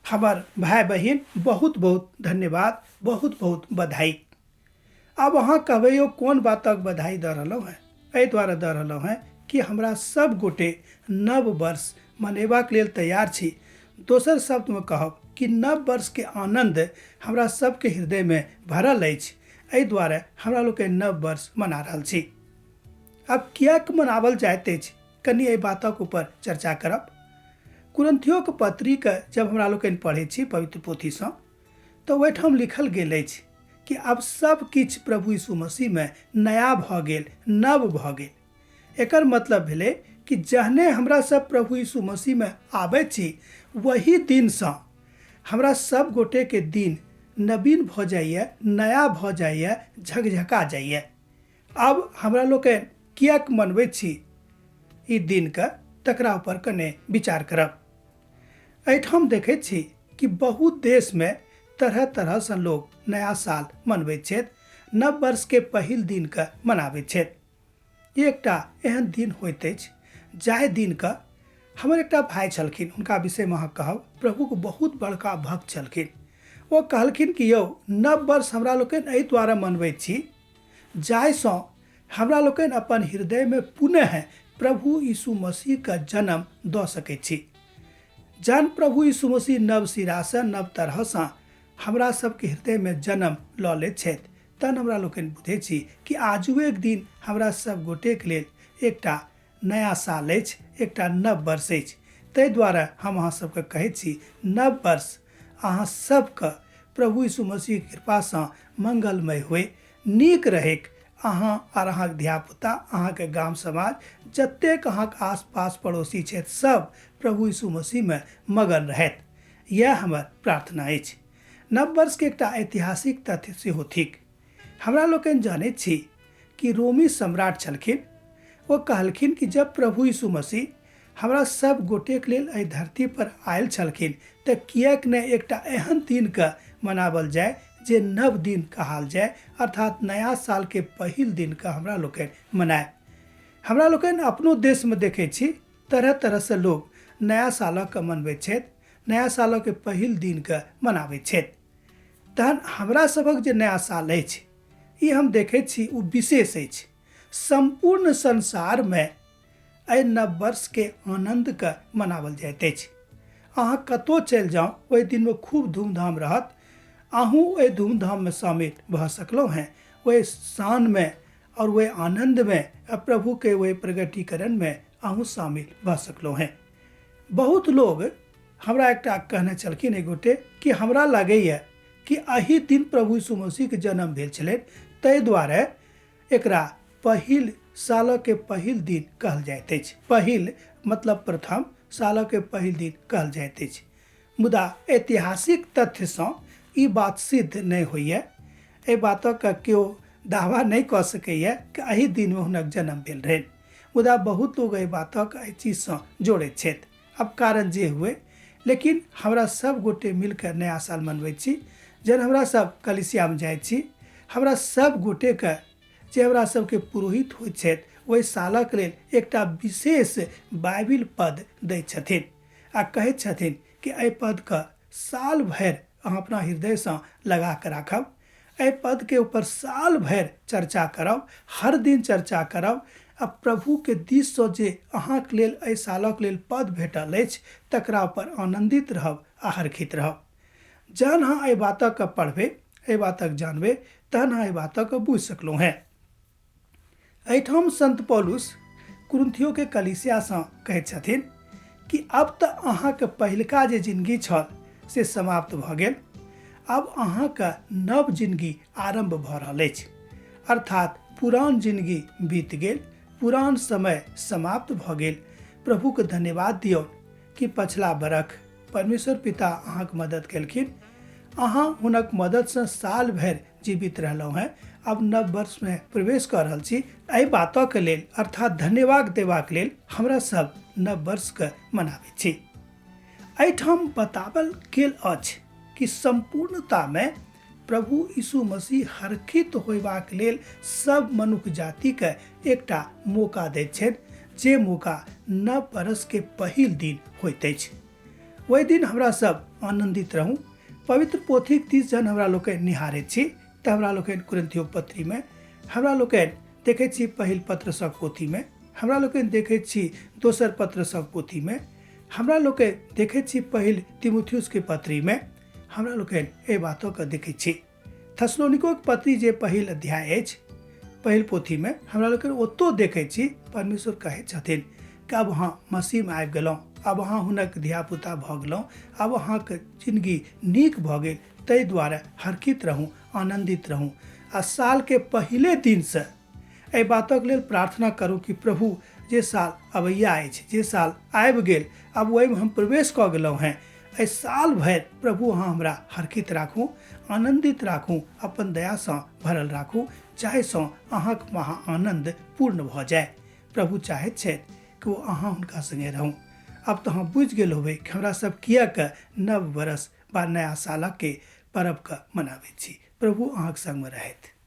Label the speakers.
Speaker 1: हमर भाय बहिन, बहुत बहुत धन्यवाद, बहुत बहुत बधाई। आब अहाँ कहबै यौ कोन बातक बधाई दऽ रहलहुँ हेँ? एहि दुआरे दऽ रहलहुँ हेँ कि हमरा सब गोटे नव वर्ष मनेबाक लेल तैयार छी। दोसर शब्दमे कहब कि नव वर्षके आनन्द हमरा सबके हृदयमे भरल अछि, एहि दुआरे हमरा लोकनि नव वर्ष मना रहल छी। आब किएक मनावल जाइत अछि, कनि एहि बातक ऊपर चर्चा करब। कुरन्थियोके पत्रीके जब हमरा लोकनि पढ़ै छी पवित्र पोथीसँ, तऽ ओहिठाम लिखल गेल अछि कि आब सब किछु प्रभु यीशु मसीहमे नया भऽ गेल, नव भऽ गेल। एकर मतलब भेलै कि जहने हमरा सब प्रभु यीशु मसीहमे आबै छी, वही दिनसँ हमरा सब गोटेके दिन नवीन भऽ जाइए, नया भऽ जाइए, झकझका जाइए। आब हमरा लोकनि किएक मनबै छी ई दिनके, तकरा ऊपर कने विचार करब। एहिठाम देखै छी कि बहुत देशमे तरह तरहसँ लोग नया साल मनबैत छथि, नव वर्षके पहिल दिनके मनाबैत छथि। ई एकटा एहन दिन होइत अछि जाहि दिनके हमर एकटा भाय छलखिन, हुनका विषयमे अहाँ कहब प्रभुके बहुत बड़का भक्त छलखिन। ओ कहलखिन कि यौ नव वर्ष हमरा लोकनि एहि दुआरे मनबैत छी जाहिसँ हमरा लोकनि अपन हृदयमे पुनः प्रभु यीशु मसीहके जन्म दऽ सकै छी। जहन प्रभु यीशु मसीह नव सिरासँ नव तरहसँ हमरा सबके हृदयमे जन्म लऽ लैत छथि, तहन हमरा लोकनि बुझै छी कि आजुएक दिन हमरा सब गोटेके लेल एकटा नया साल अछि, एकटा नव वर्ष अछि। ताहि दुआरे हम अहाँ सबके कहै छी नव वर्ष अहाँ सबके प्रभु यीशु मसीहके कृपासँ मंगलमय होय, नीक रहैक। अहाँ आर अहाँके धियापुता, अहाँके गाम समाज, जतेक अहाँके आसपास पड़ोसी छथि, सब प्रभु यीशु मसीहमे मगन रहथि, इएह हमर प्रार्थना अछि। नव वर्षके एकटा ऐतिहासिक तथ्य सेहो थिक। हमरा लोकनि जानैत छी कि रोमी सम्राट छलखिन, ओ कहलखिन कि जब प्रभु यीशु मसीह हमरा सब गोटेक लेल एहि धरती पर आयल छलखिन तऽ किएक नहि एकटा एहन दिनके मनावल जाय जे नव दिन कहाल जाय, अर्थात नया साल के पहिल दिनके हमरा लोकनि मनायब। हमरा लोकनि अपनो देशमे देखै छी तरह तरहसँ लोग नया सालके मनबैत छथि, नया सालके पहिल दिनके मनाबैत छथि। तहन हमरा सभक जे नया साल अछि ई हम देखैत छी ओ विशेष अछि। सम्पूर्ण संसारमे एहि नव वर्षके आनन्दके मनावल जाइत अछि। अहाँ कतहु चलि जाउ, ओहि दिनमे खूब धूमधाम रहत। अहूँ ओहि धूमधाममे शामिल भऽ सकलहुँ हेँ, ओहि शानमे आओर ओहि आनन्दमे आ प्रभुके ओहि प्रगटीकरणमे अहूँ शामिल भऽ सकलहुँ हेँ। बहुत लोग हमरा एकटा कहने छलखिन एक गोटे कि हमरा लगैए कि एहि दिन प्रभु यीशु मसीहके जन्म भेल छलनि, ताहि दुआरे एकरा पहिल सालके पहिल दिन कहल जाइत अछि। पहिल मतलब प्रथम, सालके पहिल दिन कहल जाइत अछि। मुदा ऐतिहासिक तथ्यसँ ई बात सिद्ध नहि होइए। एहि बातक केओ दावा नहि कऽ सकैए कि एहि दिनमे हुनक जन्म भेल रहनि। मुदा बहुत लोग एहि बातक एहि चीजसँ जोड़ैत छथि। अब कारण जे हुए, लेकिन हमरा सब गोटे मिलके नया साल मनबैत छी। जहन हमरा सब कलिसियामे जाइत छी, हमरा सब गोटेके जे हमरा सबके पुरोहित होइत छथि ओहि सालक लेल एकटा विशेष बाइबिल पद दैत छथिन आ कहैत छथिन कि एहि पदके साल भरि अहाँ अपना हृदयसँ लगा कऽ राखब, एहि पदके ऊपर साल भरि चर्चा करब, हर दिन चर्चा करब आ प्रभुके दिससँ जे अहाँके लेल एहि सालक लेल पद भेटल अछि तकरा ऊपर आनन्दित रहब आ हरखित रहब। जहन अहाँ एहि बातके पढ़बै, एहि बातक जानबै, तहन अहाँ एहि बातके बुझि सकलहुँ हेँ। एहिठाम संत पौलुस कुरिन्थियोके कलीसियासँ कहैत छथिन कि अब तऽ अहाँके पहिलका जे जिंदगी छल से समाप्त भऽ गेल, अब अहाँके नव जिंदगी आरम्भ भऽ रहल अछि। अर्थात पुरान जिंदगी बीत गेल, पुरान समय समाप्त भऽ गेल। प्रभुके धन्यवाद दियौ कि पछिला बरख परमेश्वर पिता अहाँके मदद केलखिन, अहाँ हुनक मददसँ साल भरि जीवित रहलहुँ हेँ। अब नव वर्षमे प्रवेश कऽ रहल छी। एहि बातक लेल अर्थात धन्यवाद देबाक लेल हमरा सब नव वर्षके मनाबैत छी। एहिठाम बतावल गेल अछि कि सम्पूर्णतामे प्रभु यीशु मसीह हरखित होयबाक लेल सब मनुख जातिके एकटा मौका दैत छथि, जे मौका नव वर्षके पहिल दिन होइत अछि। ओहि दिन हमरा सब आनन्दित रहू। पवित्र पोथीक दिस जहन हमरा लोकनि निहारैत छी तऽ हमरा लोकनि कुरिन्थियो पत्रीमे हमरा लोकनि देखैत छी, पहिल पत्रसक पोथीमे हमरा लोकनि देखैत छी, दोसर पत्रसक पोथीमे हमरा लोकनि देखैत छी, पहिल तिमुथियुसके पत्रीमे हमरा लोकनि एहि बातोके देखैत छी। थसलोनिकोके पत्री जे पहिल अध्याय अछि पहिल पोथीमे हमरा लोकनि ओतौ देखैत छी, परमेश्वर कहैत छथिन कि आब अहाँ मसीहमे आबि गेलहुँ, आब अहाँ हुनक धियापुता भऽ गेलहुँ, आब अहाँके जिनगी नीक भऽ गेल, ताहि दुआरे हरखित रहू, आनन्दित रहू। आ सालके पहिले दिनसँ एहि बातक लेल प्रार्थना करू कि प्रभु जे साल अबैया अछि, जे साल आबि गेल, आब ओहिमे हम प्रवेश कऽ गेलहुँ हेँ, एहि साल भरि प्रभु अहाँ हमरा हरखित राखू, आनन्दित राखू, अपन दयासँ भरल राखू, जाहिसँ अहाँके महा आनन्द पूर्ण भऽ जाय। प्रभु चाहैत छथि कि ओ अहाँ हुनका सङ्गे रहू। आब तऽ अहाँ बुझि गेल होबै कि हमरा सब किएक नव बरस बा नया सालके पर्वके मनाबैत छी। प्रभु अहाँके सङ्गमे रहथि।